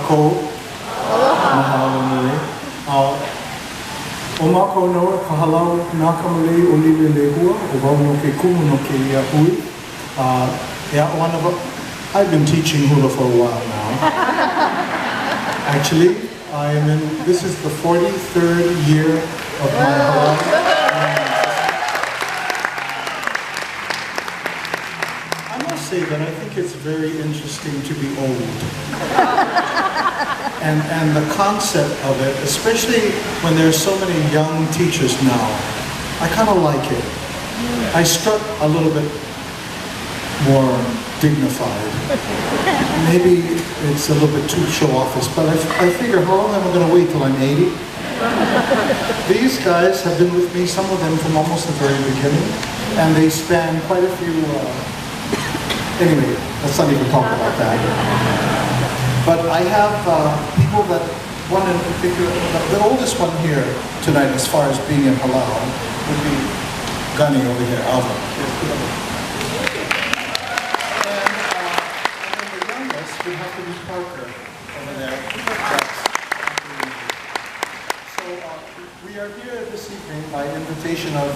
kākou. Aloha. Mahalo nui. ʻO mākou nō ka Hālau Nā Kamalei o Lililehua, ʻo wau nō ke kumu no kēia hui. E aʻo ana wau, I've been teaching hula for a while now. Actually, I am in, this is the 43rd year of my halau. I must say that I think it's very interesting to be old. And, and the concept of it, especially when there's so many young teachers now, I kind of like it. I strut a little bit more dignified. Maybe it's a little bit too show-offish, but I, I figure how long am I going to wait till I'm 80? These guys have been with me, some of them from almost the very beginning, and they span quite a few, anyway, let's not even talk about that. But I have people that, one in particular, the oldest one here tonight as far as being in halau would be Gunny over here, Alvin. And, and then the youngest would have to be Parker over there. So we are here this evening by invitation of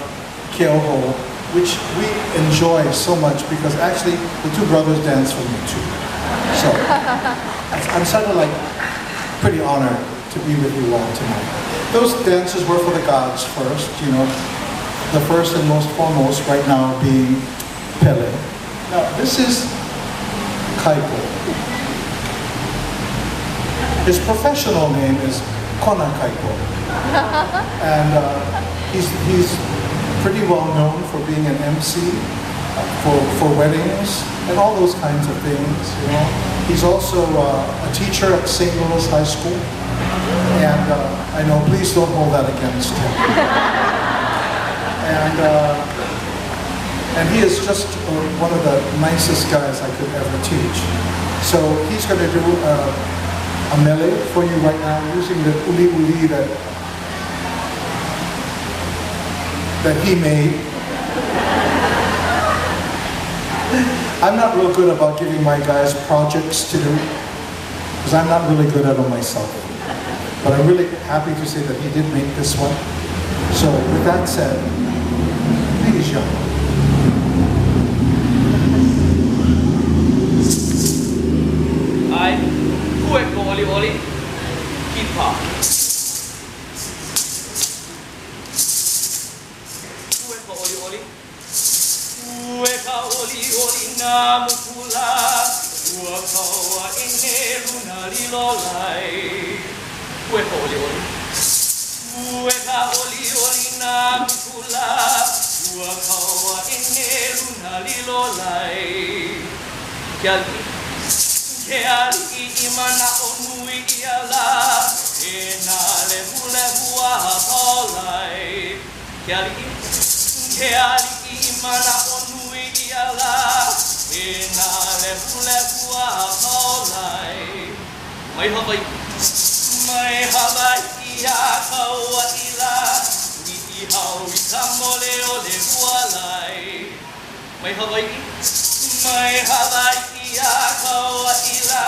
Keauhou, which we enjoy so much because actually the two brothers dance for me too. So I'm sort of like pretty honored to be with you all tonight. Those dances were for the gods first, you know, the first and most foremost right now being Pele. Now this is Kaipo. His professional name is Kona Kaipo. And he's pretty well known for being an MC for weddings and all those kinds of things, you know. He's also a teacher at St. Louis High School. And I know, please don't hold that against him. And he is just one of the nicest guys I could ever teach. So he's going to do a mele for you right now using the uli uli that he made. I'm not real good about giving my guys projects to do, because I'm not really good at them myself. But I'm really happy to say that he did make this one. So with that said, please, y'all. I, Kueko Oli Oli, Kipa. Kueko Oli Oli, Kueka Oli Oli na mukula, ua kaua e ne luna lilo lai. Kueko Oli Oli, Kueka Oli Oli na mukula, ua kaua e ne luna lilo lai. Ke ali'i, ke ali'i i mana o nui ia la, e nā lehu lehu a paolai. Ke ali'i, ke ali'i i mana o nui ia la, e nā lehu lehu a paolai. Mai Hawaii, mai Hawaii a Kauai la, Niihau i ka mole o le hualai. Mai Hawaii, mai Hawaii a Kauai la,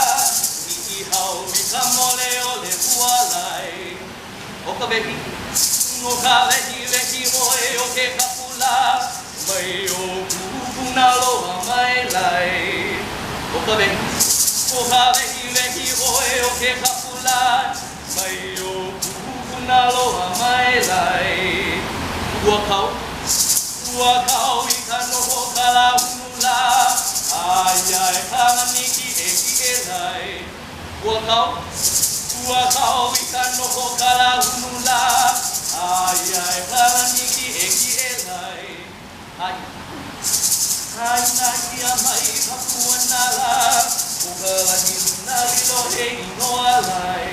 Niihau i ka mole o le hualai. O ka wehi, o ka wehi wehi oe o ke kapula, mai o kupuna loa mai lai. O ka wehi, o ka wehi wehi oe o ke kapula, mai o kupuna loa mai lai. Ua kau, ua kau i ka noho ka launu la, aia e ka niki e ki e lai. Ua kau, ua kau i ka noho ka launu la, aia e ka niki e ki e lai. Ai, ai na ia mai ka puana la, o ka lani luna lilo he inoa lai.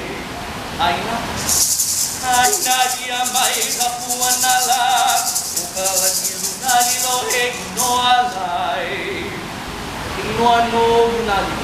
Ai na, ai na ia mai ka puana la, o ka lani luna lilo he inoa lai. Inoa no lunali.